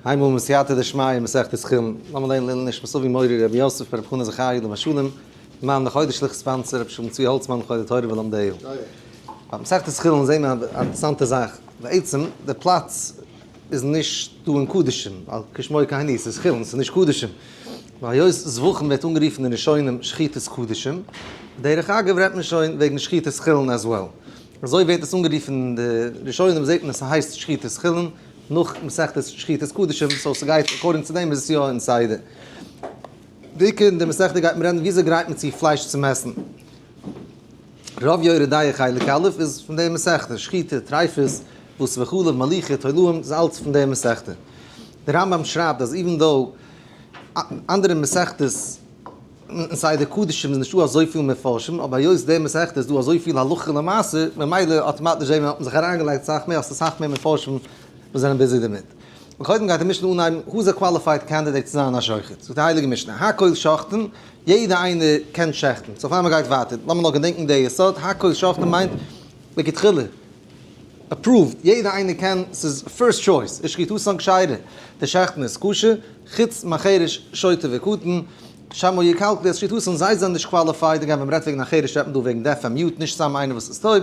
הייבן אן בסייעתא דשמיא מסכת חולין, לאמיר לערנען לעילוי נשמת אבי מורי רבי יוסף ברב חנא זכרי' עליו השלום, מאן דחודש ליכט sponsor רבי שלום צבי האלצמאן חולי תורה ולומדיה. ביי מסכת חולין זעהן מיר א אינטערעסאנטע זאך, בעצם די פלאץ איז נישט דא אין קדשים, ווייל כשמו כן הוא, ס'איז חולין, ס'איז נישט קדשים. והיות זבחים ווערט אנגערופן אין ראשונים שחיטת קדשים, דרך אגב רעדט מען שוין וועגן שחיטת חולין as well. אזוי ווערט עס אנגערופן אין די ראשונים זעט מען עס הייסט שחיטת חולין נאך מסכת שחיטת קדשים, so ס'גייט according צו דעם איז עס יא אין סדר. בעיקר אין די מסכתא גייט מען רעדן וויאזוי גרייט מען צו פלייש צום עסן. רוב יורה דעה חלק א' איז פון די מסכתא, שחיטה, טריפות, בשר וחלב, מליחה, תולעים, איז אלץ פון די מסכתא. דער רמב ם שרייבט אז even though אנדערע מסכתות אין סדר קדשים איז נישטא אזויפיל מפרשים, אבער היות די מסכתא איז דא אזויפיל הלכה למעשה, ממילא אטאמאטיש זעהן מיר האט מען זיך אריינגעלייגט סאך מער, האסט אסאך מער מפרשים וואס זענען busy דערמיט. און קודם גייט די משנה אנהייבן who is a qualified candidate צו זיין א שוחט? זאגט די הייליגע משנה, הכל שוחטין, יעדע איינער קען שעכטן. so פאר מען גייט ווייטער, לאמיר נאר געדענקן די יסוד, הכל שוחטין מיינט לכתחילה, approved, יעדע איינער קען, ס'איז first choice, ושחיטתן כשרה, די שעכטן איז כשר, חוץ מחרש שוטה וקטן, שמא יקלקלו את שחיטתן, זיי זענען נישט qualified, אגב ווען מ'רעדט וועגן א חרש רעדט מען דא וועגן deaf and mute, נישט סתם איינער וואס איז טויב,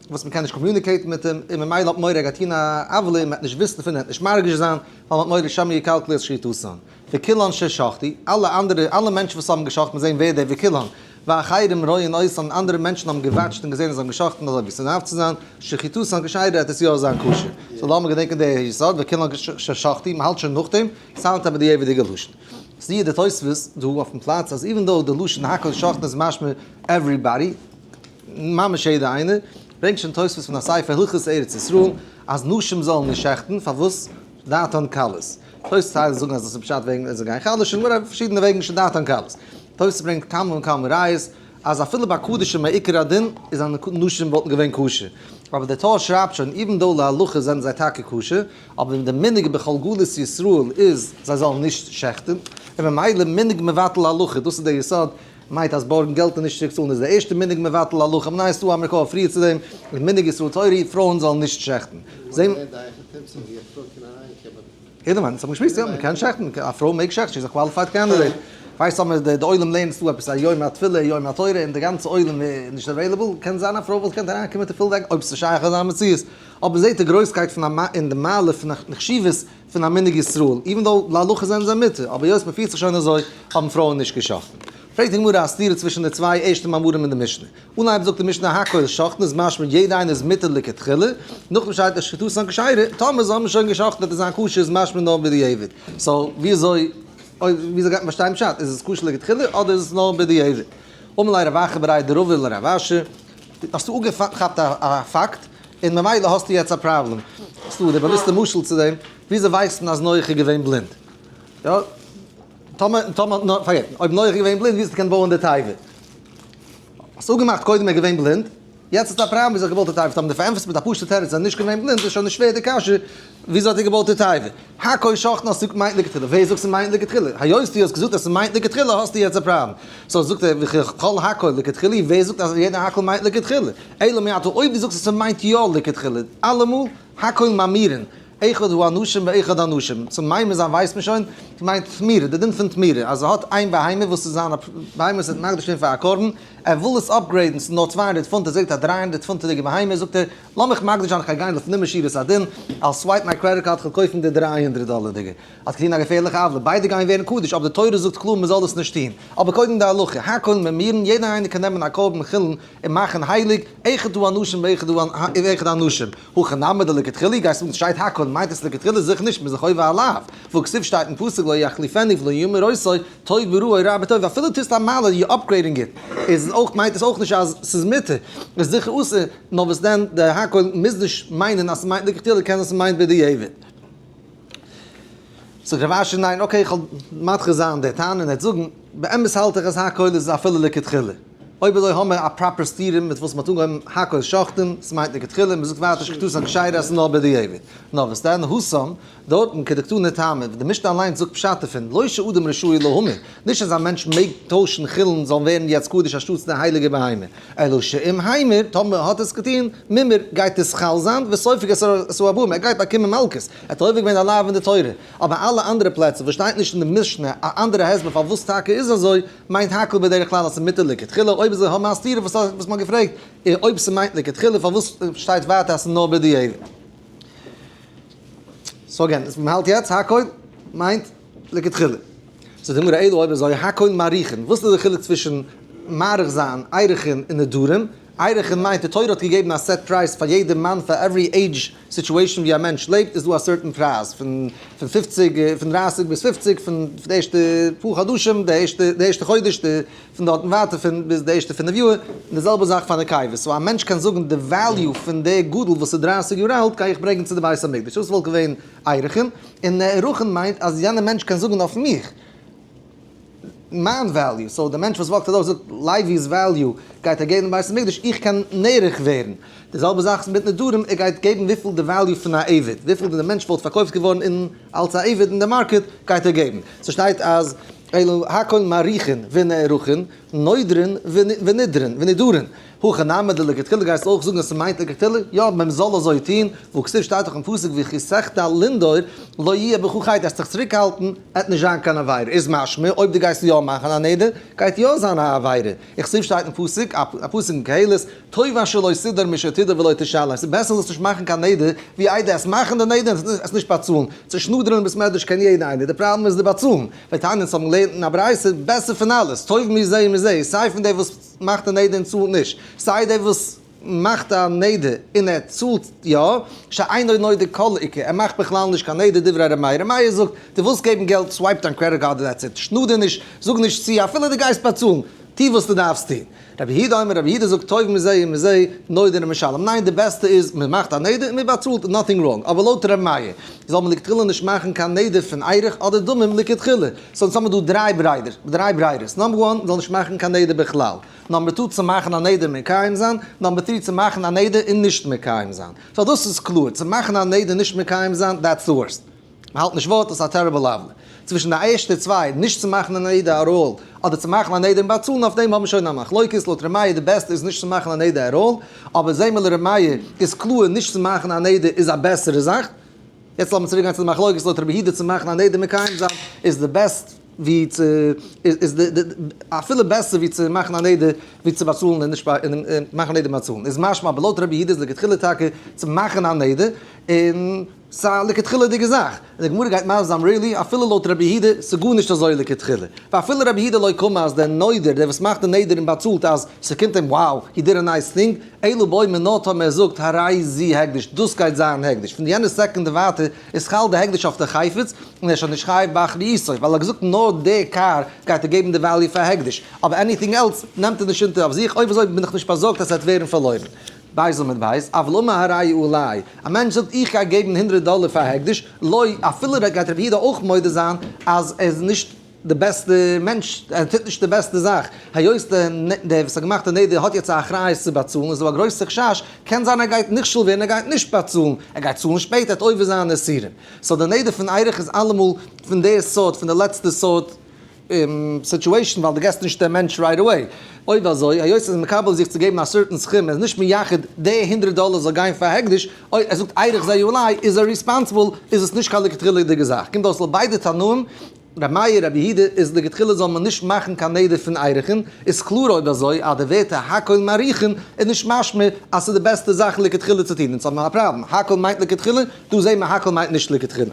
וואס מ'קען נישט communicate ן מיט אים, און ממילא האט מען מורא ער גייט טון א עוולה און מ'וועט נישט וויסן דערפון, ער וועט נישט מרגיש זיין, ווייל מ'האט מורא שמא יקלקלו את שחיטתן. וכולן ששחטו, אלע אנדערע, אלע מענטשן וואס האבן געשחט'ן, מיר זעהן ווער דער וכולן, ואחרים רואין אותן, אנדערע מענטשן האבן געוואטשט און געזעהן אז זיי האבן געשחט'ן אזוי ווי ס'דארף צו זיין, שחיטתן כשרה וועט עס יא זיין כשר. so לאמיר געדענקען די יסוד, וכולן ששחטו, מ'האלט שוין נאכדעם, sound ט א בדיעבד'יגע לשון. זעה די תוספות דא אויפן פלאץ אז even though די לשון הכל שחטן איז משמע everybody, ממש יעדער איינער, ברענגט שוין תוספות פון א ספר הלכות ארץ ישראל אז נשים זאלן נישט שעכטן, פארוואס? דעתן קלות. תוספות טייל זאגן אז דאס איז פשט וועגן זיי גייען חלש'ן, whatever, פארשידענע וועגן שדעתן קלות. תוספות ברענגט כמה וכמה ראיות אז אפילו ביי קדשים מעיקר הדין איז א נשים וואלטן געווען כשר. אבער דער טור שרייבט שוין even though להלכה זענען זיי טאקע כשר, אבער די מנהג בכל גלות ישראל איז זיי זאלן נישט שעכטן, און ממילא מנהג מבטל הלכה, דאס איז דער יסוד, מיינט אז בארגן געלט און נישט צוריק צאלן איז דער ערשטער מנהג מבטל הלכה, ניין ס'דא א מקור פריער צו דעם, און מנהג ישראל תורה פרויען זאלן נישט שעכטן. יעדער מיינט, ס'האט מען געשמועסט, יא, מ'קען שעכטן, א פרוי מעג שעכטן, she is a qualified candidate. ווייסט אבער די עולם לערנט ס'דא עפעס א יום התפילה, יום התורה, און די גאנצע עולם איז נישט available, קען זיין א פרוי וואלט געקענט אריינקומען מיט די full deck, אויב ס'איז שייך אזא מציאות. אבער זעהט די גרויסקייט פון א און די מעלה פון חשיבות פון א מנהג ישראל, even though להלכה זענען זיי מותר, אבער היות מ'פירט זיך שוין אזוי, האבן פרויען נישט געשאכטן. פרעגט די גמרא א סתירה צווישן די צוויי ערשטע מאמרים אין די משנה. אנהייב זאגט די משנה הכל שוחטין איז משמע יעדע איינער איז מותר לכתחילה, נאכדעם שטייט ושחיטתן כשרה, טאמער זיי האבן שוין געשאכטן וועט עס זיין כשר איז משמע נאר בדיעבד. so וויאזוי וויאזוי גייט מען פארשטיין פשט? איז עס כשר לכתחילה אדער איז עס נאר בדיעבד? אמר ליה רב אחא בריה דרבא לרב אשי, האסטו אפגעכאפט א פאקט און ממילא האסטו יעצט א פראבלעם. ס'דא די באוויסטע משל צו דעם, וויאזוי ווייסט מען אז נח איז געווען בלינד? יא, טאמער, טאמער, נאר פארגעט, אויב נח איז געווען בלינד, ווי האסטו געקענט בויען די תיבה? האסט אפגעמאכט קודם ער איז געווען בלינד, יעצט האסטו א פראבלעם וויאזוי ער האט געבויט די תיבה, טאמער דו פארענטפערסט מיט א פשוטע תירוץ אז ער איז נישט געווען בלינד איז שוין נישט שווער די קשיא, וויאזוי האט ער געבויט די תיבה? הכל שוחטין האסטו געמיינט לכתחילה, ווער זאגט ס'מיינט לכתחילה? היות דו האסט געזאגט אז ס'מיינט לכתחילה האסטו יעצט א פראבלעם. so זאגט ער וכי כל הכל לכתחילה, ווער זאגט אז יעדע הכל מיינט לכתחילה? אלא מעתה אויב דו זאגסט אז ס'מיינט יא לכתחילה, אלעמאל, הכל ממירין, אחד האנשים ואחד הנשים, צום ממיר זיין ווייסט מען שוין, ס'מיינט תמירה, די דין פון תמירה, אז ער האט איין בהמה וואס איז זיין בהמה וואס ער האט מקדיש געווען פאר א קרבן, ער וויל עס upgrade ן, ס'איז נאר 200 פונט, ער זעט א 300 פונטעדיגע בהמה, זאגט ער, לאמיך מקדיש זיין, כ'גיי גיין לפנים משורת הדין, I'll swipe my credit card, כ'וועל קויפן די 300 דאלערדיגע. האט געטון א געפערליכע עוולה, ביידע גייען ווערן קדוש, אבער די תורה זאגט קלאר מ'זאל עס נישט טון. אבער קודם די הלכה, הכל ממירין, יעדער איינער קען נעמען א קרבן חולין און מאכן הייליג, אחד הוא אנשים ואחד הנשים. הכא נמי דלכתחילה, גייסט זאגן ס'שטייט הכל, מיינט עס לכתחילה? זיכער נישט, מ'איז זיך עובר א לאו. והכתיב שטייט אין פסוק לא יחליפנו ולא ימיר אותו, טוב ברע או רע בטוב, אפילו טוסט א מעלה, you upgrading it, איז אויך מיינט עס אויך נישט אז ס'איז מותר, איז זיכער אסור, נאר וואס דען, די הכל מוז נישט מיינען אז ס'מיינט לכתחילה, קען זיין ס'מיינט בדיעבד. זאגט רב אשי ניין okay איך וועל מדחה זיין די טענה און ער וועט זאגן באמת האלט איך אז הכל איז אפילו לכתחילה. אויב אזוי האבן מיר א proper סתירה מיט וואס מ'האט אנגעהויבן הכל שוחטין, ס'מיינט לכתחילה, מ'זאגט ווייטער שחיטתן כשרה אז ס'איז נאר בדיעבד. נאר וואס דען התם, דארטן כדקתני טעמא, ווי די משנה אליינס זאגט פשט דערפון, לא שאדם רשאי להמיר, נישט אז א מענטש מעג טוישן חולין זאלן ווערן יעצט קדוש אנשטאטס די הייליגע בהמה, אלא שאם המיר, טאמער האט עס געטון, מומר, גייט עס חל זיין, וסופג את הארבעים, ער גייט באקומען מלקות, ער האט עובר געווען א לאו אין די תורה. אבער אלע אנדערע פלעצער וואס שטייט נישט אין די משנה א אנדערע הסבר פארוואס טאקע איז אזוי, מיינט הכל בדרך כלל אז ס'איז מותר לכתחילה, אויב אזוי האבן מיר א סתירה וואס וואס מ'האט געפרעגט, אויב ס'מיינט לכתחילה פארוואס שטייט ווייטער אז ס'איז נאר בדיעבד? so again, מ'האלט יעצט הכל מיינט לכתחילה. זאגט די גמרא אלא אויב אזוי הכל מעריכין, וואס איז די חילוק צווישן מעריך זיין, ערכין און נדרים? ערכין מיינט די תורה האט געגעבן א set פרייז פאר יעדע מאן פאר every age situation ווי א מענטש לעבט איז דא א certain פרייז פון פון פופציג פון דרייסיג ביז פופציג פון די ערשטע פאר חדשים די ערשטע די ערשטע חודש די פון דארטן ווייטער פון ביז די ערשטע פינף יאר און די זעלבע זאך פאר נקבות so א מענטש קען זאגן די value פון די גדול וואס איז דרייסיג יאר אלט גיי איך ברענגען צו די בית המקדש דאס וואלט געווען ערכין און נערכין מיינט אז יענער מענטש קען זאגן אויף מיך מיין value, so דער מענטש וואס walk ט ארויס זאגט לייבי'ס value גייט ער געבן בית המקדש, איך קען נערך ווערן. די זעלבע זאך איז מיט נדרים, ער גייט געבן וויפיל די value פון א עבד, וויפיל די מענטש וואלט פארקויפט געווארן אין אלס א עבד אין די market גייט ער געבן. ס'שטייט אז אלו הכל מעריכין ונערכין, נודרין ונידרין ונידרין. הכא נמי דלכתחילה גייסטו אויך זאגן אז ס'מיינט לכתחילה? יא, מען זאל אזוי טון, והכתיב שטייט דאך אין פסוק וחסכת לנדור לא יהיה בך חטא, וועסט דיך צוריקהאלטן עט נישט זיין קיין עבירה, איז משמע אויב דו גייסט יא מאכן א נדר גייט יא זיין א עבירה, וכתיב שטייט אין פסוק, א פסוק אין קהלת, טוב אשר לא תדור משתדור ולא תשלם, ס'איז בעסער זאלסט נישט מאכן קיין נדר ווי איידער עס מאכן די נדר און עס נישט באצאלן, צו שנאדערן אין בית מדרש קען יעדער איינער, די פראבלעם איז די באצאלן, ותניא אונז האבן געלערנט אין א ברייתא, בעסער פון אלעס, טוב מזה ומזה, סיי פון דער וואס מאכט א נדר און צאלט נישט, סיי דער וואס מאכט א נדר און ער צאלט יא, שאינו נודר כל עיקר, ער מאכט בכלל נישט קיין נדר, דברי ר' מאיר, ר' מאיר זאגט, דו ווילסט געבן געלט, swipe דיין credit card און that's it, שנאדער נישט, זאג נישט צו, אפילו דו גייסט באצאלן, טו וואס דו דארפסט טון. רבי יהודה אומר, רבי יהודה זאגט טוב מזה ומזה, נודר ומשלם, ניין די בעסטע איז מען מאכט א נדר און מען באצאלט, nothing wrong, אבער לויט ר' מאיר זאל מען לכתחילה נישט מאכן קיין נדר פון ערך אדער דמים לכתחילה, so אונז האבן דא דריי בריידער, דריי ברירות, number one מען זאל נישט מאכן קיין נדר בכלל, number two צו מאכן א נדר און מקיים זיין, number three צו מאכן א נדר און נישט מקיים זיין, so דאס איז קלאר, צו מאכן א נדר און נישט מקיים זיין, that's the worst. מ'האלט נישט ווארט, דאס איז א terrible עוולה. צווישן די ערשטע צוויי, נישט צו מאכן א נדר at all, אדער צו מאכן א נדר און באצאלן אויף דעם האבן שוין א מחלוקת, לויט ר' מאיר די בעסטע איז נישט צו מאכן א נדר at all, אבער זעמל ר' מאיר איז קלאר נישט צו מאכן א נדר איז א בעסערע זאך. יעצט לאמיר צוריק גיין צו די מחלוקת, לויט רבי יהודה צו מאכן א נדר מקיים זיין איז די best ווי צו איז די אפילו בעסער ווי צו מאכן א נדר ווי צו באצאלן און נישט און מאכן א נדר און באצאלן איז משמע אבער לויט רבי יהודה איז לכתחילה טאקע צו מאכן א נדר און ס'איז א לכתחילה'דיגע זאך. און די גמרא גייט מסביר זיין really, אפילו לויט רבי יהודה, ס'איז גארנישט אזוי לכתחילה. ואפילו רבי יהודה לא קאמר אז דער נודר, דער וואס מאכט די נדר און באצאלט אז ס'קומט אים wow, he did a nice thing, אלא בעי מיניה טאמער ער זאגט הרי זו הקדש, דאס גייט זיין הקדש. פון יענע סעקונדע ווייטער איז חל די הקדש אויף די חפץ, און ער איז שוין נישט חייב באחריותו, ווייל ער האט געזאגט נאר די קאר גייט ער געבן די value פאר הקדש, אבער anything else נעמט ער נישט אונטער אויף זיך, אויב אזוי בין איך נישט באזארגט אז ס'וועט ווערן פארלוירן. בית עמוד בית, אבל אמר הרי עלי, א מענטש זאגט איך גיי געבן הונדרעט דאלער פאר הקדש, לא, אפילו גייט רבי יהודה אויך מודה זיין אז ער איז נישט די בעסטע מענטש, ער טוט נישט די בעסטע זאך, היות דער וואס האט געמאכט די נדר האט יעצט א אחריות צו באצאלן, איז דא א גרויסע חשש, קען זיין ער גייט נכשל ווערן, ער גייט נישט באצאלן, ער גייט צאלן שפעטער, ער וועט עובר זיין איסורים. so די נדר פון ערך איז אלעמאל פון די סארט, פון די לעצטע סארט. situation ווייל דו געסט נישט דעם מענטש right away. אויב אזוי, היות ער איז מקבל זיך צו געבן א certain סכום, ער איז נישט מייחד די הונדרעט דאלער זאל גיין פאר הקדש, אויב ער זאגט ערך זה עלי איז ער responsible, איז עס נישט קיין לכתחילה'דיגע זאך. קומט אויס לויט ביידע תנאים, ר' מאיר רבי יהודה, איז לכתחילה זאל מען נישט מאכן קיין נדר פון ערכין, איז קלאר אויב אזוי אז די ווערטער הכל מעריכין איז נישט משמע אז ס'איז די בעסטע זאך לכתחילה צו טון. אונז האבן א פראבלעם, הכל מיינט לכתחילה, דא זעהן מיר הכל מיינט נישט לכתחילה.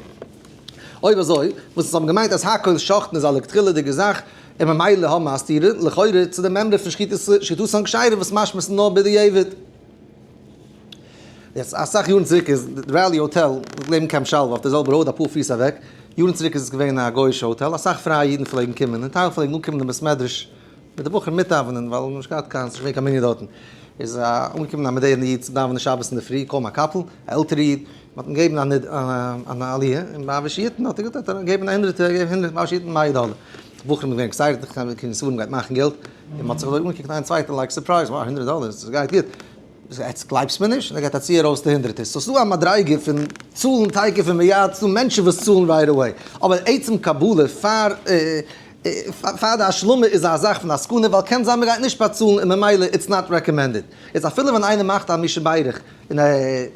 אויב אזוי, וואס אונז האבן געמיינט אז הכל שוחטין איז א לכתחילה'דיגע זאך, און ממילא האבן מיר א סתירה, לכאורה, צו די מימרא פון שחיטתן כשרה וואס משמע ס'איז נאר בדיעבד. יעצט, אסאך יארן צוריק איז די Raleigh Hotel, לעבן Camp Shalva, אויף די זעלבע road אפאר פיס אוועק, יארן צוריק איז עס געווען א גוי'אישע האטעל, אסאך פרייע אידן פלעגן קומען, און טייל פלעגן אנקומען אין בית מדרש מיט די בחורים מיטדאווענען, ווייל נישט געהאט קיין, ס'נישט געווען קיין מנין דארטן. איז אנגעקומען א מאדערנע איד צו דאווענען שבת אינדערפרי, קוים א קאפל, א עלטערע איד, מען האט אים געגעבן אן עליה, און ביי אביש יתן האט ער געזאגט האט ער געגעבן א הונדרעטער, געגעבן הונדרעט, ביי אביש יתן מאה דאלער. בחורים געווען excited, איך קען ספרים גייט מאכן געלט, און מ'האט זיך אזוי אנגעקוקט איין צווייטן like surprise, wow 100 דאלער, ס'גייט גוט. עטס גלייבסט מיר נישט? און ער געט א צי ארויס די הונדרעטער. so ס'דא א מדריגה פון צאלן תיכף ומיד, ס'דא מענטשן וואס צאלן right away. אבער עצם קבלה פאר פאר די השלמה איז א זאך פון א סכנה, ווייל קען זיין מ'גייט נישט באצאלן און ממילא it's not recommended. יעצט אפילו ווען איינער מאכט א מי שברך און ער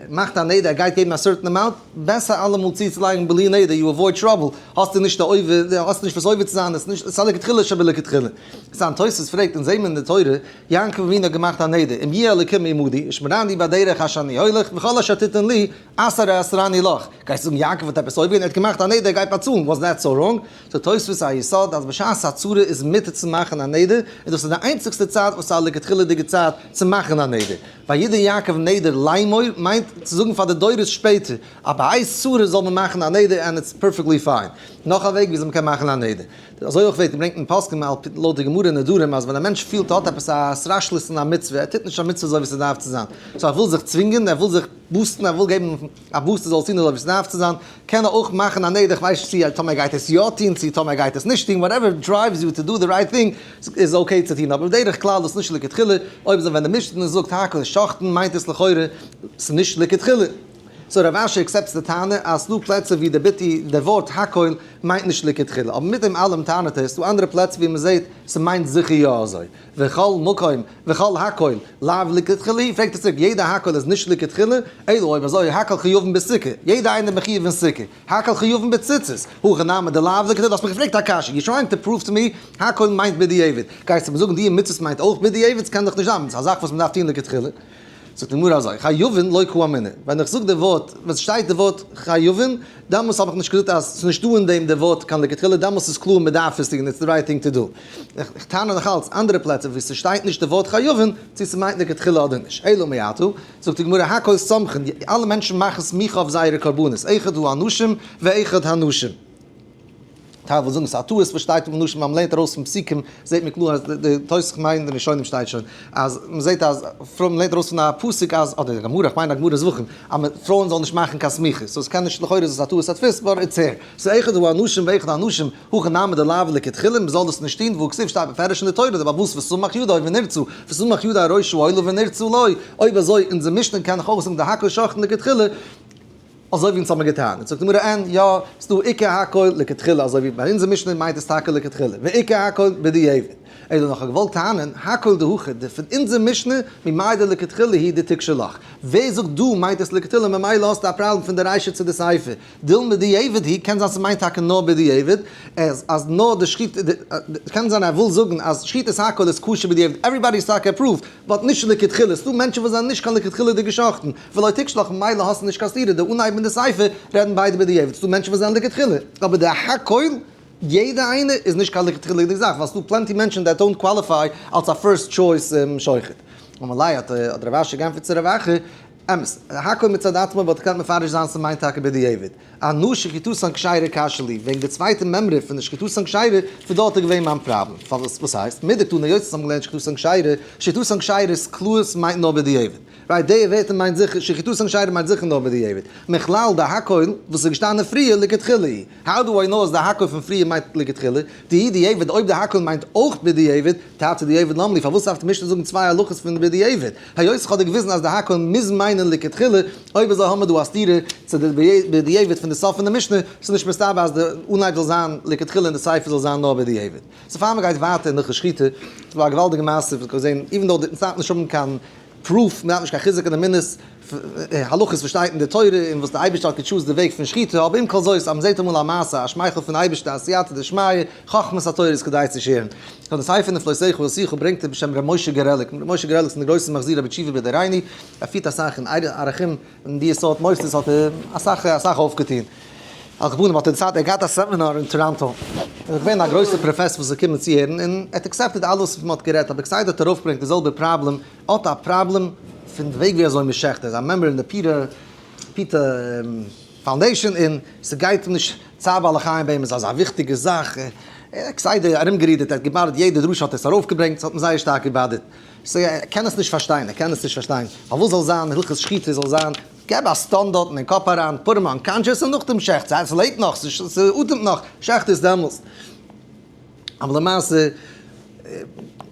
מאכט א נדר ער גייט געבן א certain amount, בעסער אלעמאל צוצולייגן בלי נדר, you avoid trouble, האסטו נישט די עובר, האסט נישט וואס עובר צו זיין, עס איז נישט, עס איז א לכתחילה שבלכתחילה. זיין תוספות פרעגט אונז זעהן מיר אין די תורה, יעקב אבינו האט געמאכט א נדר, אם יהיה אלוקים עמדי, ושמרני בדרך אשר אני הולך, וכל אשר תתן לי, עשר אעשרני לך. גייסט זאגן יעקב האט עפעס עובר געווען, ער האט געמאכט א נדר, ער גייט באצאלן, was that so wrong? זאגט תוספות א יסוד אז בשעת א צרה איז מותר צו מאכן א נדר, און דאס איז די איינציגסטע צייט וואס איז א לכתחילה'דיגע צייט צו מאכן א נדר. וידע יעקב נדר לאמור מיינט צו זאגן פאר די דורות שפעטער, אז בעת צרה זאל מען מאכן א נדר and it's perfectly fine. נאך א וועג וויאזוי מ'קען מאכן א נדר. אזוי אויך ווערט געברענגט אין פוסקים על פי לויט די גמרא אין נדרים אז ווען א מענטש פילט ער האט עפעס א התרשלות אין א מצוה, ער טוט נישט א מצוה אזוי ווי ס'דארף צו זיין, so ער וויל זיך צווינגען, ער וויל זיך boost ן, ער וויל געבן א boost ער זאל עס טון אזוי ווי ס'דארף צו זיין, קען ער אויך מאכן א נדר, איך ווייס נישט צו טאמער ער גייט עס יא טון צו טאמער ער גייט עס נישט טון, whatever drives you to do the right thing איז okay צו טון, אבער בדרך כלל דאס נישט לכתחילה, אויב אזוי ווען די משנה זאגט הכל שוחטין מיינט עס לכאורה ס'נישט לכתחילה. so רב אשי accept ט די טענה אז ס'דא פלעצער ווי די ביטי די ווארט הכל מיינט נישט לכתחילה, אבער מיט דעם אלעם טענה'ט ער ס'דא אנדערע פלעצער ווי מ'זעהט ס'מיינט זיכער יא אזוי, וכל מקום וכל הכל לאו לכתחילה, פרעגט ער צוריק יעדע הכל איז נישט לכתחילה, אלא אויב אזוי הכל חייבין בסוכה, יעדע איינער מחויב אין סוכה, הכל חייבין בציצית, הכא נמי דלאו לכתחילה, האסט מיך געפרעגט א קשיא, you trying to prove to me הכל מיינט בדיעבד, גייסטו מיר זאגן די מצוות מיינט אויך בדיעבד, ס'קען דאך נישט זיין, ס'איז א זאך וואס מ'דארף טון לכתחילה. זאגט די גמרא אזוי, חייבין לא קאמינא, ווען איך זאג די ווארט, ווען ס'שטייט די ווארט חייבין, דאמאלס האב איך נישט געזאגט אז ס'איז נישטא אין דעם די ווארט קיין לכתחילה, דאמאלס איז קלאר מ'דארף עס טון, it's the right thing to do. איך טענה נאך אלץ, אנדערע פלעצער וואו ס'שטייט נישט די ווארט חייבין, צו ס'מיינט לכתחילה אדער נישט. אלא מעתה, זאגט די גמרא, הכל סומכין, אלע מענטשן מאכן סמיכה אויף זייערע קרבנות, אחד הוא האנשים ואחד הנשים. טייל וועלן זאגן ס'איז א טעות וואס שטייט אויף נשים, אז מ'לערנט ארויס פון פסוקים זעט מען קלאר אז די תוס' כ'מיין די ראשונים שטייט שוין אז מ'זעט אז פרויען מ'לערנט ארויס פון א פסוק אז אדער די גמרא כ'מיין א גמרא זבחים אז פרויען זאלן נישט מאכן קיין סמיכות so ס'קען נישט לכאורה איז עס א טעות הדפוס but it's here so אחד הוא האנשים ואחד הנשים הכא נמי דלאו לכתחילה מ'זאל דאס נישט טון והא כתיב שטייט בפירוש אין די תורה די באבוס וסמך ידו ונרצה וסמך ידו על ראש העולה ונרצה לו אויב אזוי אונזער משנה קען איך אויך זאגן דהכל שוחטין לכתחילה אזוי ווי אונז האבן געטענה'ט, זאגט די גמרא אין, יא, ס'דא עיקר הכל לכתחילה, אזוי ווי ביי אונזער משנה מיינט עס טאקע לכתחילה, ועיקר הכל בדיעבד. אלא נאך האט געוואלט טענה'ן, הכל דהכא, די פון אונזער משנה, ממאי דלכתחילה היא דתקשי לך. ווער זאגט דא מיינט עס לכתחילה, ממילא האסטו א פראבלעם פון די רישא צו די סיפא. דילמא בדיעבד היא, קען זיין ס'מיינט טאקע נאר בדיעבד, אז אז נאר די שחיטה, קען זיין ער וויל זאגן אז שחיטת הכל איז כשר בדיעבד, everybody איז טאקע approved, but נישט לכתחילה, ס'דא מענטשן וואס זענען נישט קיין לכתחילה'דיגע שוחטים, ולא תקשי לך, ממילא האסטו נישט קיין סתירה, די אנהייב און די סיפא רעדן ביידע בדיעבד, ס'דא מענטשן וואס זענען לכתחילה, אבער די הכל, יעדע איינע, איז נישט קיין לכתחילה'דיגע זאך, ווייל ס'דא plenty מענטשן that don't qualify אלס א first choice שוחט. אמר ליה האט רב אשי געענטפערט צו רב אחא, אמת, הכל מצד עצמו וואלט געקענט מפרש זיין ס'מיינט טאקע בדיעבד. אנא שחיטתן כשרה קשיא לי, וועגן די צווייטע מימרא פון די שחיטתן כשרה, פון דארט איז געווען מיין פראבלעם. פארוואס? וואס הייסט? מדקתני היות אונז האבן געלערנט שחיטתן כשרה, שחיטתן כשרה איז קלאר ס'מיינט נאר בדיעבד. right, די ווערטער מיינט זיכער, שחיטתן כשרה מיינט זיכער נאר בדיעבד. מכלל דהכל, וואס איז געשטאנען פריער לכתחילה היא. How do I know אז די הכל פון פריער מיינט לכתחילה? דאי דיעבד, אויב די הכל מיינט אויך בדיעבד, תרתי דיעבד למה לי, פארוואס דארף די משנה זאגן צוויי הלכות פון בדיעבד? היות איך האב דיר געוויזן אז די הכל מוז מיינען לכתחילה, אויב אזוי האמיר דא א סתירה צו די בדיעבד פון די סוף פון די משנה, ס'איז נישט מסתבר אז די אנהייב זאל זיין לכתחילה און די סיפא זאל זיין נאר בדיעבד. so פאר מ'גייט ווייטער אין הלכות שחיטה, איז דא א געוואלדיגע מעשה וואס איך האב געזען, even though מ'דארף נישט האבן קיין proof, מ'דארף נישט קיין חיזוק אין אמונות, הלכות וואס שטייט אין די תורה און וואס די אייבערשטער האט גע choose ט די וועג פון שחיטה, אבער עם כל זאת אז מ'זעט אמאל א מעשה, א שמייכל פון אייבערשטער, א סייעתא דשמיא, חכמת התורה איז כדאי צו share ן. פון די ספר נפלאותיך עשיך ברענגט ער בשם ר' משה גארעליק, ר' משה גארעליק איז פון די גרויסע מחזירי בתשובה בדורינו, ער פירט אסאך אין ערכים און די סארט מוסדות האט ער אסאך אסאך אויפגעטון. על כל פנים האט ער דערציילט ער האט געהאט א סעמינאר אין טאראנטא, ער איז געווען א גרויסער פראפעסאר וואס איז געקומען צו הערן און ער האט accepted אלעס וואס מען האט גערעדט אבער כסדר האט ער ארויפגעברענגט די זעלבע פראבלעם, ער האט א פראבלעם פון די וועג ווי אזוי מען שעכט, ער איז א member אין די PETA PETA Foundation און ס'גייט אים נישט, צער בעלי חיים ביי אים איז אזא וויכטיגע זאך, ער האט כסדר ארומגערודערט, ער האט געבאדערט יעדע דרשה האט ער עס ארויפגעברענגט, ס'האט אים זייער שטארק געבאדערט, so ער קען עס נישט פארשטיין, ער קען עס נישט פארשטיין, פארוואס זאל זיין הלכות שחיטה זאל זיין, געב א stun דארטן אין קאפ אריין, put him unconscious און נאכדעם שעכט, ס'לעבט נאך, ס'אטעמט נאך, שעכט עס דעמאלסט. אבער למעשה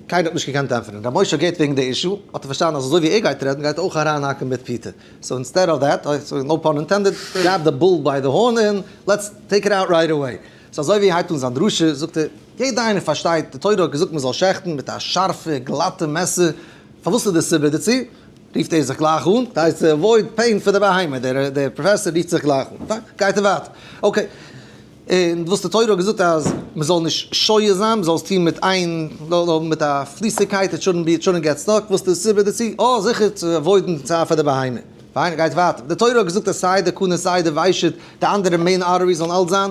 קיינער האט נישט געקענט ענטפערן. ר' משה געהערט וועגן די issue, האט ער פארשטאנען אז אזוי ווי ער גייט רעדן גייט ער אויך אריינהאקן מיט פיתה. So instead of that, no pun intended, grab the bull by the horn און let's take it out right away. So אזוי ווי ער הייבט אן זיין דרשה זאגט ער, יעדער איינער פארשטייט, די תורה האט געזאגט מען זאל שעכטן מיט א שארפע גלאטע מעסער, פארוואס איז די סיבה דערצו? רופט ער זיך גלייך אן, דאס הייסט avoid pain פאר די בהמה, דער פראפעסאר רופט זיך גלייך אן, פיין, גייט ער ווייטער, okay. און וואס די תורה האט געזאגט אז מען זאל נישט שועה זיין, מען זאל עס טון מיט איין, מיט א פליסיגקייט, it shouldn't be, it shouldn't get stuck, וואס איז די סיבה דערצו? אה, זיכער צו avoid ן צער פאר די בהמה. פיין, גייט ווייטער. די תורה האט געזאגט אז סיי די קנה סיי די ושט, די אנדערע main arteries זאלן אלט זיין,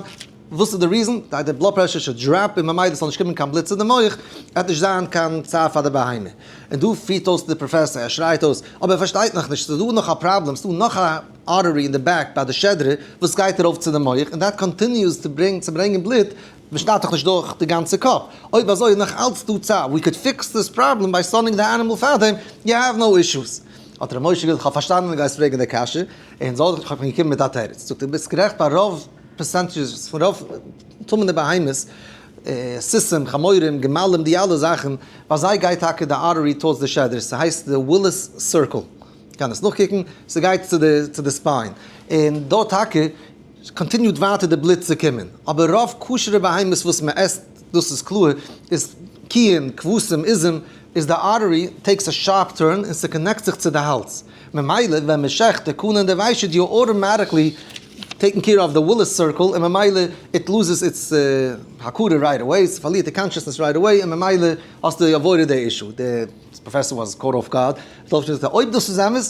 וואס איז די reason? די blood pressure should drop און ממילא ס'זאל נישט קומען קיין בלוט צו די מח, עט נישט זיין קיין צער פאר די בהמה. און דא פירט אויס די פראפעסאר, ער שרייט אויס, אבער ער פארשטייט נאכנישט, ס'איז דא נאך א פראבלעם, ס'איז דא נאך א artery אין די back ביי די שדרה וואס גייט ארויף צו די מח, און that continues צו ברענגען בלוט, מ'שניידט דאך נישט דורך די גאנצע קאפ, אויב אזוי איז נאך אלץ דא צער, we could fix this problem by stunning the animal פארדעם, you have no issues. האט ר' משה געזאגט, כ'האב פארשטאנען דו גייסט פרעגן די קשיא, און זאל איך בין געקומען מיט א תירוץ. זאגט ער, ביסט גערעכט ביי רוב percentages פון רוב טמא'נע בהמות, סוסים, חמורים, גמלים, די אלע זאכן, ביי זיי גייט טאקע די artery towards די שדרה, ס'הייסט די Willis circle, קען עס נאכקוקן, ס'גייט צו די spine, און דארט טאקע continued ווייטער די בלוט צו קומען, אבער רוב כשר'ע בהמות וואס מען עסט, דאס איז קלאר, איז קיען, כבשים, עזים, איז די artery takes a sharp turn און ס' connect זיך צו די האלז, ממילא ווען מען שעכט די קנה און די ושט you automatically taking care of the Willis circle און ממילא it loses its הכרה right away, ס'פארלירט די consciousness right away און ממילא האסטו avoided די issue. די פראפעסאר was caught off guard, האט אויפגעשטעלט אז אויב דאס איז אמת,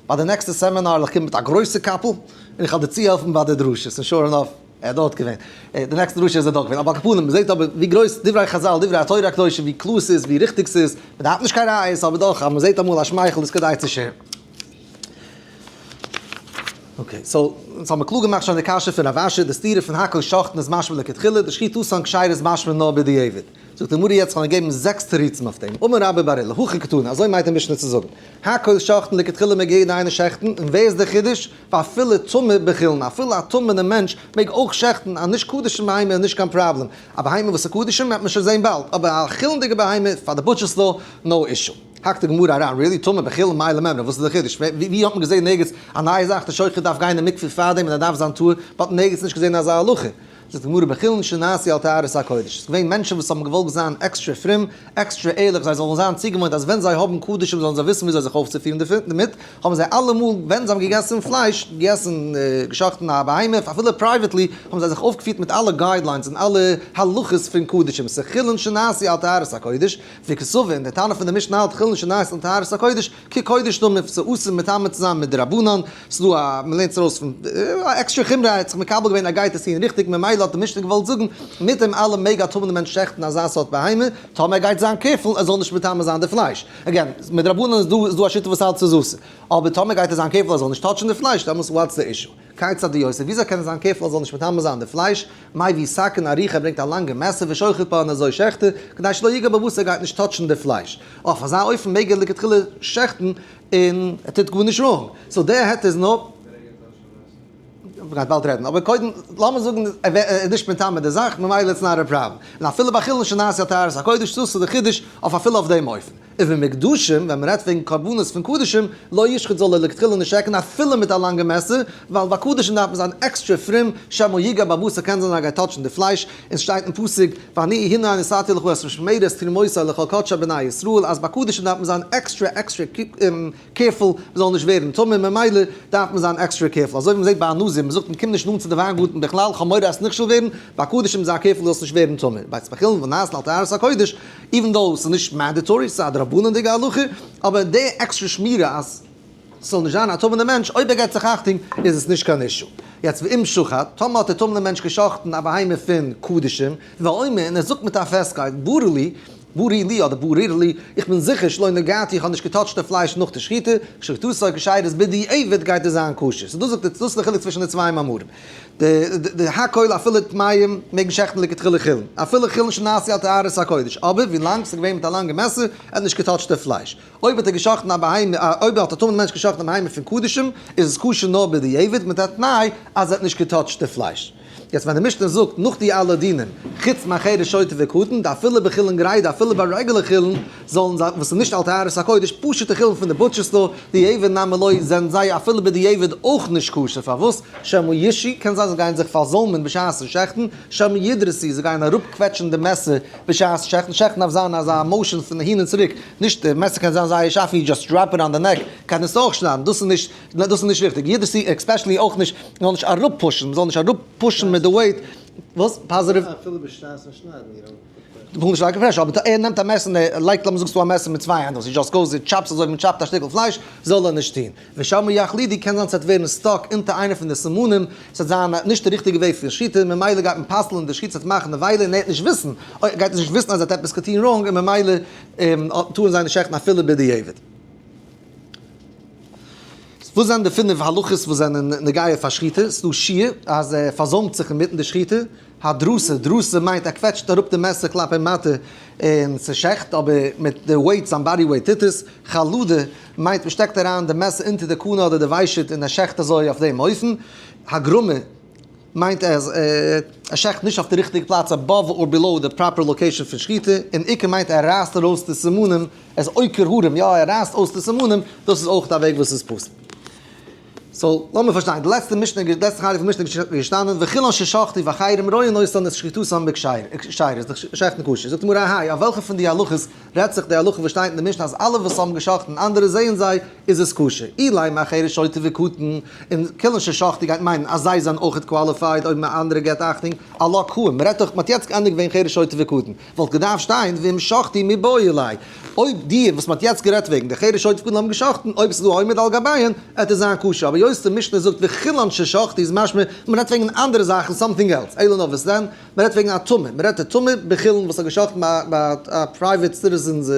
ביי די נעקסטע סעמינאר וועל איך קומען מיט א גרויסע קאפל און איך וועל דיר צוהעלפן ביי די דרשות, און sure enough ער איז דארט געווען, די נעקסטע דרשה איז ער דארט געווען, אבער על כל פנים, מ'זעט אבער ווי גרויס דברי חז"ל, דברי התורה הקדושה, ווי קלאר ס'איז, ווי ריכטיג ס'איז, מ'דארף נישט קיין ראיות, אבער דאך, אז מ'זעט אמאל א שמייכל איז כדאי צו share ן. Okay, so, אונז האבן קלאר געמאכט שוין די קשיא פון רב אשי, די סתירה פון הכל שוחטין איז משמע לכתחילה, די שחיטתן כשרה איז משמע נאר בדיעבד. זאגט די גמרא יעצט כ'וועל געבן זעקס תירוצים אויף דעם, אמר רבה בר עולא, הכי קתני, אזוי מיינט די משנה צו זאגן, הכל שוחטין לכתחילה מעג יעדער איינער שעכטן, און ווער איז דער חידוש? ואפילו טמא בחולין, אפילו א טמא'נער מענטש מעג אויך שעכטן, א נישט קדשים בהמה איז נישט קיין פראבלעם, א בהמה וואס איז קדשים וועט מען שוין זען באלד, אבער א חולין'דיגע בהמה פאר די butcher's law, no issue. האקט די גמרא אריין, really? טמא בחולין מאי למימרא, וואס איז די חידוש? ווי האט מען געזען נערגעץ א נייע זאך, די שוחט דארף גיין אין מקווה פארדעם און ער דארף זיין טהור, מ'האט נערגעץ נישט געזען אזא הלכה. זאגט די גמרא בחולין שנעשו על טהרת הקודש, ס'איז געווען מענטשן וואס האבן געוואלט זיין עקסטרע פרום, עקסטרע ערליך, זיי זאלן זיין צוגעוואוינט אז ווען זיי האבן קדשים זאלן זיי וויסן וויאזוי זיך אויפצופירן דערמיט, האבן זיי אלעמאל ווען זיי האבן געגעסן פלייש, געגעסן געשאכטן א בהמה, אפילו privately, האבן זיי זיך אויפגעפירט מיט אלע guidelines און אלע הלכות פון קדשים, ס'איז חולין שנעשו על טהרת הקודש, וקסבר, און דער תנא פון די משנה האלט חולין שנעשו על טהרת הקודש, כקודש דמי, ס'איז אסור מטמא צו זיין מדרבנן, ס'איז דא א, מ'לערנט עס ארויס פון א עקסטרע חומרא, ער האט זיך מקבל געווען ער גייט עס טון ריכטיג, ממילא האט די משנה געוואלט זאגן, מיט דעם אלעם מעג א טמא'נער מענטש שעכטן אזא סארט בהמה, טאמער ער גייט זיין careful ער זאל נישט מטמא זיין די פלייש. Again, מדרבנן איז דא איז דא א שיטה וואס האלט ס'איז אסור, אבער טאמער גייט ער זיין careful ער זאל נישט touch ן די פלייש, דעמאלס what's the issue? כיצד הוא עושה, וויאזוי קען ער זיין careful ער זאל נישט מטמא זיין די פלייש? מביא סכין ארוכה ער ברענגט א לאנגע מעסער ושוחט בה און אזוי שעכט ער, כדי שלא יגע בבשר ער גייט נישט touch ן די פלייש. אויף אזא אופן מעג ער לכתחילה שעכטן און ער טוט גארנישט wrong. So דער היתר איז נאר. מ'גייט באלד רעדן, אבער קודם לאמיר זאגן ער איז נישט מטמא די זאך, ממילא it's not a problem. און אפילו ביי חולין שנעשו על טהרת הקודש, דאס איז די חידוש אויף אפילו אויף דעם אופן. ובמוקדשים, ווען מ'רעדט וועגן קרבנות פון קדשים, לא ישחוט זאל ער לכתחילה נישט שעכטן אפילו מיט א לאנגע מעסער, ווייל ביי קדשים דארף מען זיין עקסטרע פרום, שמא יגע בבשר קען זיין אז ער גייט touch ן די פלייש, און ס'שטייט אין פסוק, ואני הנה נתתי לך את משמרת תרומותי לכל קדשי בני ישראל, אז ביי קדשים דארף מען זיין עקסטרע עקסטרע careful מ'זאל נישט ווערן טמא, ממילא דארף מען זיין עקסטרע careful, אזוי ווי מ'זעט ביי א נזיר, מ'זאגט אים קום נישט נאנט צו די וויינגארטן בכלל, כ'האב מורא אז נכשל ווערן, ביי קדשים זיי careful זאלסט נישט ווערן טמא, ביי בחולין ונעשין על טהרת הקודש, even though ס'איז נישט mandatory, ס'איז א דרבנן'דיגע הלכה, אבער די עקסטרע שמירה אז ס'זאל נישט זיין א טמא'נער מענטש, אויב ער געבט זיך אכטונג איז עס נישט קיין issue. יעצט ואם שחט, טאמער האט דער טמא'נער מענטש גע'שחט'ן א בהמה פון קדשים, ואומר, און ער זאגט מיט א פעסטקייט, ברור לי, ברור לי אדער ברור לי, איך בין זיכער שלא נגעתי, איך האב נישט גע touch ט די פלייש נאך די שחיטה, שחיטתו כשרה בדיעבד גייט עס זיין כשר. So דאס זאגט דאס איז די חילוק צווישן די צוויי מאמרים. די הכל אפילו טמאים מעגן שעכטן לכתחילה חולין, אפילו חולין שנעשו על טהרת הקודש, אבער ווילאנג ס'איז געווען מיט א לאנגע מעסער, ער האט נישט גע touch ט די פלייש. אויב האט ער געשאכטן א בהמה, אויב האט א טמא'נער מענטש געשאכטן א בהמה פון קדשים, איז עס כשר נאר בדיעבד מיט א תנאי אז ער האט נישט גע touch ט די פלייש. יעצט ווען די משנה זאגט נאך די אלע דינים, חוץ מחרש שוטה וקטן, דאפילו בחולין גרידא אפילו ביי רעגולער חולין, זאלן זיי, וואס איז נישט על טהרת הקודש, פשוטע חולין פון די butcher store, דיעבד נמי לא, זענען זיי אפילו בדיעבד אויך נישט כשר, פארוואס? שמא ישהו, קען זיין זיי גייען זיך פארזוימען בשעת'ן שעכטן, שמא ידרסו, זיי גייען אראפקוועטשן די מעסער בשעת שעכטן, שעכטן דארף זיין אזא motion פון אהין און צוריק, נישט די מעסער קען זיין זייער שארף און you just drop it on the neck, קען עס אויך שניידן, דאס איז נישט דאס איז נישט ריכטיג, ידרסו especially אויך נישט, מען זאל נישט אראפ push ן, מען זאל נישט אראפ push ן מיט די weight, וואס? Positive? אפילו בשעת'ן שניידן, you don't put pressure. נישט לייגן pressure, אבער ער נעמט א מעסער און ער לייגט לאמיר זאגן ס'דא א מעסער מיט צוויי handles, he just goes, ער chop ט אזוי ווי מען chop ט א שטיקל פלייש, זאל ער נישט טון. ושמא יחלידו קען זיין ס'וועט ווערן stuck אונטער איינע פון די סימנים, ס'וועט זיין נישט די ריכטיגע וועג פון שחיטה, ממילא גייט מען פסל'ן די שחיטה, ס'וועט מאכן נבילה און ער וועט נישט וויסן, ער גייט נישט וויסן אז ער האט עפעס געטון wrong און ממילא טארן זיי נישט שעכטן אפילו בדיעבד. וואס זענען די פינף הלכות וואס זענען נוגע פאר שחיטה? ס'דא שיעור אז ער פארזוימט זיך אינמיטן די שחיטה, הדרסה, דרסה מיינט ער קוועטשט אראפ די מעסער כלפי מטה און ס'שעכט אבער מיט די weight, זיין body weight טוט עס, חלדה מיינט מ'שטעקט אריין די מעסער אונטער די קנה אדער די ושט און ער שעכט אזוי אויף דעם אופן, הגרמה מיינט אז ער שעכט נישט אויף די ריכטיגע פלאץ above or below די proper location פון שחיטה, און עיקר מיינט ער רייסט ארויס די סימנים, ער איז עוקר הרים, יא ער רייסט אויס די סימנים, דאס איז אויך א וועג וואס איז פסול. So לאמיר פארשטיין, די לעצטע משנה, די לעצטע חלק פון משנה איז געשטאנען, וכולן ששחטו ואחרים רואין אותן איז שחיטתן בכשרה, איז די שעכטן כשר. זאגט די גמרא אהייא, אויף וועלכע פון די הלכות רעדט זיך די הלכה וואס שטייט אין די משנה אז אלע וואס האבן געשחטן אנדערע זעען זיי איז עס כשר, אילימא חרש שוטה וקטן, און כולן ששחטו גייט מיינען אז זיי זענען אויכעט qualified אויב מען אנדערע געבט אכטונג, אלא קאים, מען רעדט דאך, מען האט יעצט געענדיגט וועגן חרש שוטה וקטן, וואלט געדארפט שטיין ואם שחטו מיבעי ליה, אויב די וואס מען האט יעצט גערעדט וועגן די חרש שוטה וקטן האבן געשחטן, אויב עס איז דא עומד על גביהן, עט עס זיין כשר, אבער היות די משנה זאגט וכולן ששחטו איז משמע מען רעדט וועגן אנדערע זאכן something else, אלא נאר וואס דען? מען רעדט וועגן א טמא, מען רעדט א טמא בחולין וואס האט געשאכטן ביי א private citizen's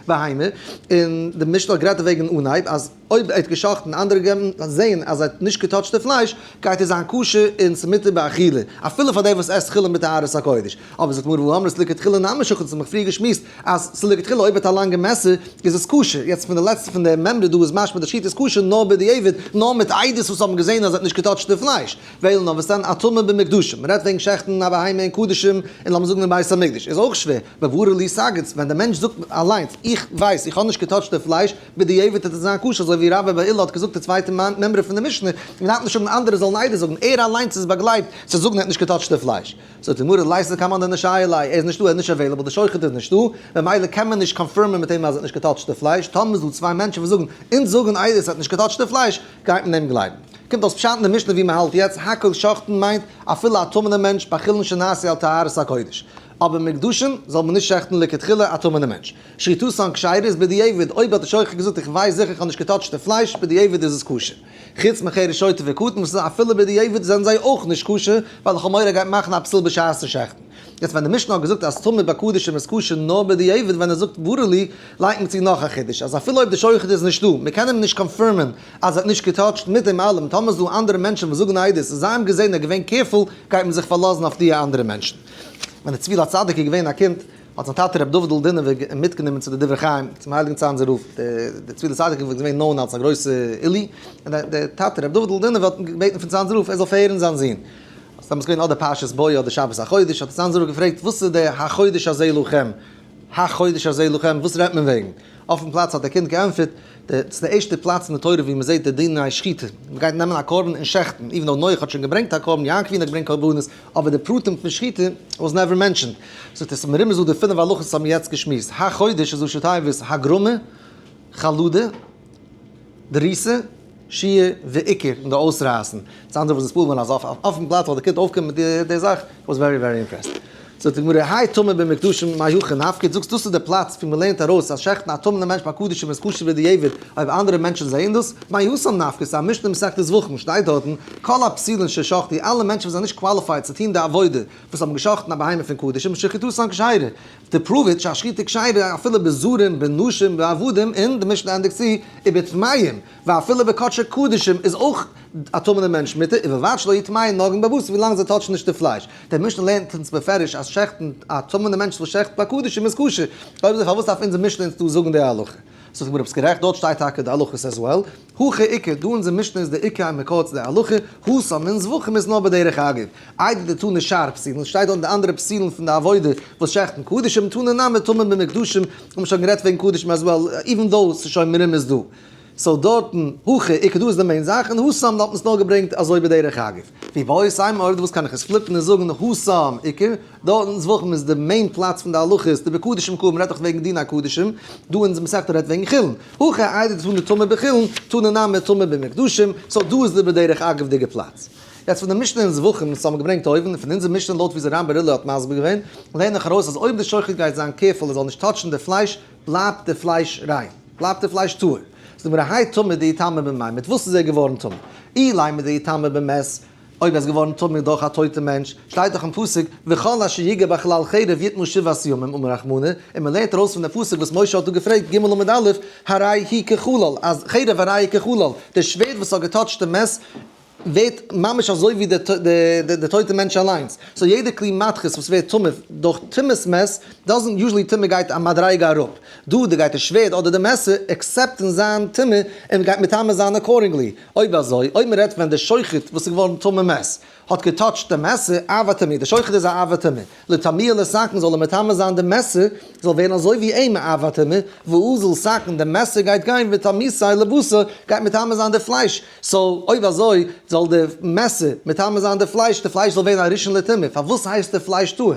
בהמה, און די משנה האט גערעדט וועגן אנהייב אז אויב ער האט געשאכטן אנדערע געבן זעהן אז ער האט נישט געטאטשט די פלייש גייט עס זיין כשר און ס'מותר באכילה אפילו פאר דער וואס עסט חולין בטהרת הקודש, אבער זאגט מרן והא אמרת לכתחילה נמי שחט אונז האבן פריער געשמועסט אז ס'לכתחילה אויב האט א לאנגע מעסער איז עס כשר, יעצט פון די לעצטע פון די מימרא דא איז משמע די שחיטה איז כשר נאר בדיעבד נאר מיט עדות וואס האבן געזעהן אז ער האט נישט געטאטשט די פלייש. וועלן אבער סתם א טמא במקדשים, מ'רעדט וועגן שעכטן א בהמה אין קדשים, און לאמיר זאגן אין בית המקדש, איז אויך שווער, בברור לי סגץ, ווען דער מענטש זאגט אליינס, איך ווייס, איך האב נישט געטאטשט די פלייש, בדיעבד וועט עס זיין כשר, אזוי ווי רבה בר עולא האט געזאגט די צווייטע מימרא פון די משנה, מ'דארף נישט האבן אנדערע זאלן עדות זאגן, ער אליינס איז באגלייבט צו זאגן ער האט נישט געטאטשט די פלייש. זאגט די גמרא, ליתא לקמן דנישהי ליה, ער איז נישטא, ער איז נישט available, די שוחט איז נישטא, ממילא קען מען נישט confirm ען מיט אים אז ער האט נישט געטאטשט די פלייש, טאמער איז דא צוויי מענטשן וואס זאגן, אונז זאגן עדות ער האט נישט געטאטשט די פלייש, גייט מען אים גלייבן. קומט אויס פשט אין די משנה ווי מען האלט יעצט, הכל שוחטין מיינט אפילו א טמא'נע מענטש בחולין שנעשו על טהרת הקודש. אבער מקדשין זאל מען נישט שעכטן לכתחילה א טמא'נע מענטש. שחיטתן כשרה איז בדיעבד, אויב האט די שוחט געזאגט איך ווייס זיכער איך האב נישט געטאטשט די פלייש, בדיעבד איז עס כשר. חוץ מחרש שוטה וקטן וואס איז אפילו בדיעבד זענען זיי אויך נישט כשר, ווייל איך האב מורא ער גייט מאכן א פסול בשעת'ן שעכטן. יעצט ווען די משנה האט געזאגט אז טמא בקדשים איז כשר נאר בדיעבד ווען ער זאגט ברור לי, לייגט מען צו נאך א חידוש אז אפילו אויב די שוחט איז נישטא, מען קען אים נישט confirm ען אז ער האט נישט געטאטשט, מיט דעם אלעם טאמער איז דא אנדערע מענטשן וואס זאגן עדות און זיי האבן געזען ער איז געווען careful גייט מען זיך פארלאזן אויף די אנדערע מענטשן. ווען דער צבי לצדיק איז געווען א קינד האט זיין טאטע רבי דוד'ל דינובער אים מיטגענומען צו די דברי חיים צום הייליגן צאנזער רב, דער צבי לצדיק איז געווען known אלס א גרויסע עילוי, און דער טאטע רבי דוד'ל דינובער האט געבעטן פון צאנזער רב ער זאל פארהערן זיין זון, ס'איז דעמאלטס געווען אדער פרשת בוא אדער שבת החודש, האט דער צאנזער רב געפרעגט וואס איז דער החודש הזה לכם? החודש הזה לכם, וואס רעדט מען וועגן? אויפן פלאץ האט דער קינד געענטפערט, ס'איז די ערשטע פלאץ אין די תורה ווי מ'זעט די דיני שחיטה, מ'גייט נעמען א קרבן און שעכטן, even though נח האט שוין געברענגט א קרבן, יעקב אבינו האט געברענגט קרבנות, אבער די פרטים פון שחיטה was never mentioned. זאגט ער, ס'איז מרומז דא די פינף הלכות וואס האבן יעצט געשמועסט, החודש איז ראשי תיבות הגרמה, חלדה, דריסה, שהייה ועיקור, און די אויסרייסן. דאס אנדערע וואס איז פאר ווען אז אויפן פלאץ וואלט די קינד אויפגעקומען מיט די זאך, was very very impressed. זאגט די גמרא, האי טמא במקדשים מאי הכי נפקד, זאגסט דאס איז די פלאץ ווי מ'לערנט ארויס אז שעכטן א טמא'נע מענטש ביי קדשים איז כשר בדיעבד אויב אנדערע מענטשן זעען דאס, מאי התם נפקד, ס'איז א משנה מסכת זבחים שטייט דארטן, כל הפסולין ששחטו, אלע מענטשן וואס זענען נישט qualified צו טון די עבודה, וואס האבן געשאכטן א בהמה פון קדשים, שחיטתן כשרה, to prove it שהשחיטה כשרה אפילו בזרים בנשים בעבדים און די משנה ענדיגט צו ובטמאים ואפילו בקדשי קדשים איז אויך א טמא'נער מענטש מותר ובלבד שלא יטמאו נוגעין בבשר ווילאנג זיי טאטשן נישט די פלייש. די משנה לערנט אונז בפירוש אז שעכטן א טמא'נער מענטש וואס שעכט ביי קדשים איז כשר. אויב אזוי פארוואס דארף אונזער משנה אונז דא זאגן די הלכה? זאגט די גמרא ביסט גערעכט, דארט שטייט טאקע די הלכות as well, הכא איכא, דא אונזער משנה איז די עיקר המקור צו די הלכה, התם אין זבחים איז נאר בדרך אגב, איידי דתנא שאר פסולין, שטייט דארט אין די אנדערע פסולין פון די עבודה וואס שעכטן קדשים, תנא נמי טמא במקדשים, האבן שוין גערעדט וועגן קדשים as well, even though ס'איז שוין מרומז דא. so דארטן, הכא איכא דא איז די main זאך, און התם האט מען עס נאר געברענגט אזוי בדרך אגב. ואיבעית אימא אויב דו ווילסט קען איך עס flip ן און זאגן התם עיקר, דארטן זבחים איז די main פלאץ פון די הלכות, דבקדשים קאי, מ'רעדט דאך וועגן דיני הקדשים, דא אונזער מסכתא רעדט וועגן חולין. הכא איידי דתנא טמא בחולין, תנא נמי טמא במקדשים, so דא איז די בדרך אגב'דיגע פלאץ. יעצט פון די משנה אין זבחים וואס האבן געברענגט אויבן, און פון אונזער משנה לויט ווי רמ בר אילעא האט מסביר געווען, לערן איך ארויס אז אויב די שוחט גייט זיין careful ער זאל נישט touch ן די פלייש, בלייבט די פלייש ריין, בלייבט די פלייש טהור. זאגט די גמרא האי טמא דאיטמא במאי, מיט וואס איז ער געווארן טמא? אילימא דאיטמא במת, אויב ער איז געווארן טמא דורך א טויטע מענטש, שטייט דאך אין פסוק, וכל אשר יגע בחלל חרב יטמא שבעת ימים אמר רחמנא, און מען לערנט ארויס פון די פסוק וואס משה האט דא געפרעגט, ג' עמוד א', הרי הוא כחלל, אז חרב הרי היא כחלל, די שווערד וואס האט גע touch ט די מת, ווערט ממש אזוי ווי די טויטע מענטש אליינס, so יעדע כלי מתכות וואס ווערט טמא דורך טומאת מת, doesn't usually טומאה גייט א מדריגה אראפ, דא די גייט די שווערד אדער די מעסער accept ן זיין טומאה און גייט מטמא זיין accordingly, אויב אזוי אויב מען רעדט ווען די שוחט וואס איז געווארן טמא מת האט גע touch ט די מעסער, אב הטמא, די שוחט איז א אב הטמא, לטמויי לסכין זאל ער מטמא זיין די מעסער, זאל ווערן אזוי ווי אים א אב הטמא, ואזיל סכין, די מעסער גייט גיין וטמיתיה לבשר, גייט מטמא זיין די פלייש, so אויב אזוי זאל די מעסער מטמא זיין די פלייש, די פלייש זאל ווערן א ראשון לטומאה, פארוואס הייסט די פלייש טהור?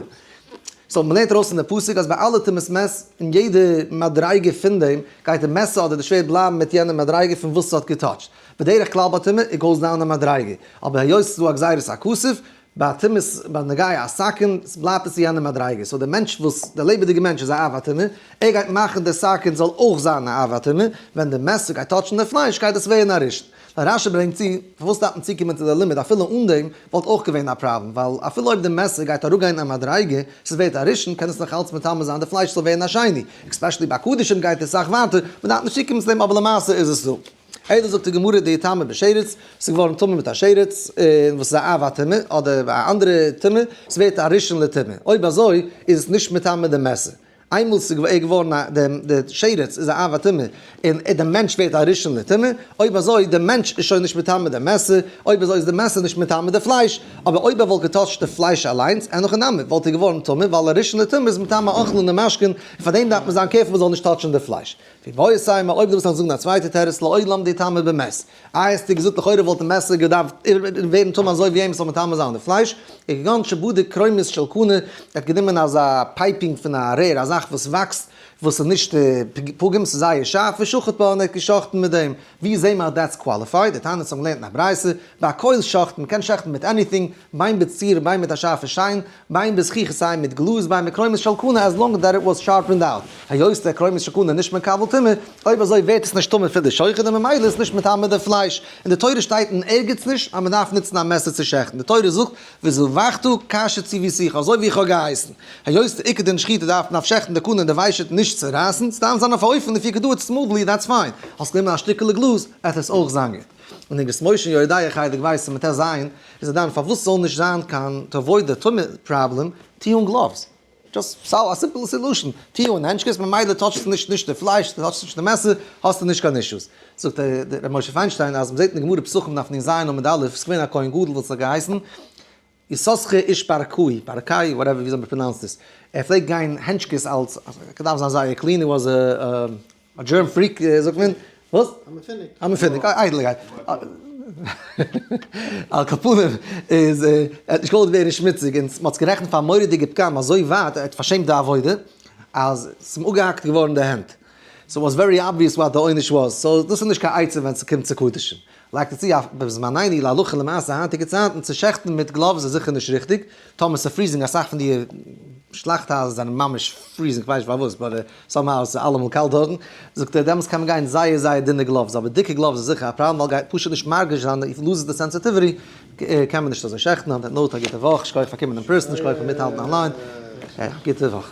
so מ'לערנט ארויס פון די פסוק אז ביי אלע טומאת מת אין יעדע מדריגה פון דעם גייט די מעסער אדער די שווערד בלייבן מיט יענע מדריגה פון וואס ס'האט גע touch ט, בדרך כלל ביי טומאה it goes down א מדריגה, אבער היות ס'איז דא א גזירת הכתוב, ביי טומאת בנוגע א סכין בלייבט עס אין יענע מדריגה, so דער מענטש וואס, דער לעבעדיגער מענטש איז א אב הטומאה, ער גייט מאכן די סכין זאל אויך זיין א אב הטומאה, ווען די מעסער גייט touch ן די פלייש גייט עס ווערן א ראשון. ווייל רשי ברענגט צו, פארוואס דארף מען צוקומען צו די לימוד אפילו אן דעם וואלט אויך געווען א פראבלעם, ווייל אפילו אויב די מעסער גייט אראפגיין א מדריגה, ס'ווערט א ראשון, קען עס נאך אלץ מטמא זיין די פלייש זאל ווערן א שני, especially ביי קדשים גייט עס סאך ווייטער, מ'דארף נישט צוקומען צו דעם אבער למעשה איז עס דא. אלא זאגט די גמרא דאיטמא בשרץ, ס'איז געווארן טמא מיט א שרץ, און וואס איז א אב הטומאה, אדער א אנדערע טומאה, ס'ווערט א ראשון לטומאה, אויב אזוי איז עס נישט מטמא די מעסער, איינמאל ס'איז געווארן א, די שרץ איז א אב הטומאה, און די מענטש ווערט א ראשון לטומאה, אויב אזוי די מענטש איז שוין נישט מטמא די מעסער, אויב אזוי איז די מעסער נישט מטמא די פלייש, אבער אויב ער וואלט גע touch ט די פלייש אליינס, אין הכי נמי, וואלט ער געווארן טמא, ווייל א ראשון לטומאה איז מטמא אוכלין און משקין, און פארדעם דארף מען זיין careful מ'זאל נישט touch ן די פלייש. ואיבעית אימא, אויב דו ווילסט נאך זאגן א צווייטע תירוץ לעולם דאיטמא במת. איי האסטו געזאגט לכאורה וואלט די מעסער געדארפט ווערן טמא אזוי ווי אים עס זאל מטמא זיין די פלייש, כגון שבדק קרומית של קנה, ער האט גענומען אזא piping פון א רער א זאך וואס וואקסט וואס איז נישט פגום ס'איז זייער שארף ושחט בה און ער האט געשחט'ן מיט דעם, ווי זעהן מיר אז that's qualified, דתניא האבן געלערנט אין א ברייתא, בכל שוחטין, מ'קען שעכטן מיט anything, בין בציר בין מיט א שארפע שיין, בין בזכוכית סיי מיט גלאז בין בקרומית של קנה as long that it was sharpened out, היות דער קרומית של קנה איז נישט מקבל טומאה, אויב אזוי ווערט עס נישט טמא פון די שוחט און ממילא איז נישט מטמא די פלייש, אין די תורה שטייט אין ערגעץ נישט אז מען דארף נוצן א מעסער צו שעכטן, די תורה זאגט וזבחת כאשר צויתיך אזוי ווי איך האב געהייסן, היות די עיקר דין שחיטה דארף מען שעכטן די קנה און די ושט נישט צורייסן, ס'דארף זיין אויף א אופן if you could do it smoothly that's fine, האסט גענומען א שטיקעלע גלאז, עט עס אויך זיין גוט. און אגרות משה אין יורה דעה חלק ב' סימן טז איז ער דן פארוואס ס'זאל נישט זיין קיין to avoid די טומאה פראבלעם, טוה אן gloves. just so א simple solution, טוה אן הענטשקעס ממילא touch סטו נישט נישט די פלייש, דו touch סט נישט די מעסער, האסטו נישט קיין אישוס. זאגט ר' משה פיינשטיין אז מ'זעט אין די גמרא פסחים דף נז עמוד א', ס'איז געווען א כהן גדול וואס האט געהייסן יששכר איש ברקאי, ברקאי, whatever וויאזוי מ'pronounce ט עס, ער פלעגט גיין הענטשקעס אלס, געדארפט זיין זייער clean, he was a germ freak זאגט מען, וואס? א מפונק. א מפונק, איידלקייט. על כל פנים איז ער האט נישט געוואלט ווערן שמוציג און מ'האט עס גערעכנט פאר א מורא'דיגע פגם אזוי ווייט ער האט פארשעמט די עבודה אז ס'איז אים אפגעהאקט געווארן די הענט. so was very obvious what די עונש was, so דאס איז נישט קיין עצה ווען ס'קומט צו קדשים. לייגט ער צו א בזמנינו להלכה למעשה היינטיגע צייטן צו שעכטן מיט gloves איז זיכער נישט ריכטיג, טאמער ס'איז freezing אסאך פון די שלאכט הייזער זענען ממש freezing כ'ווייס נישט פארוואס but somehow איז אלעמאל קאלט דארטן, זאגט ער דעמאלטס קען מען גיין זייער זייער דינע gloves אבער דיקע gloves איז זיכער א פראבלעם ווייל גייט פשוט נישט מרגיש זיין if loses the sensitivity קען מען נישט אזוי שעכטן, on that note א גוטע וואך, שכוח פאר קומען אין person, שכוח פאר מיטהאלטן online, גוטע וואך.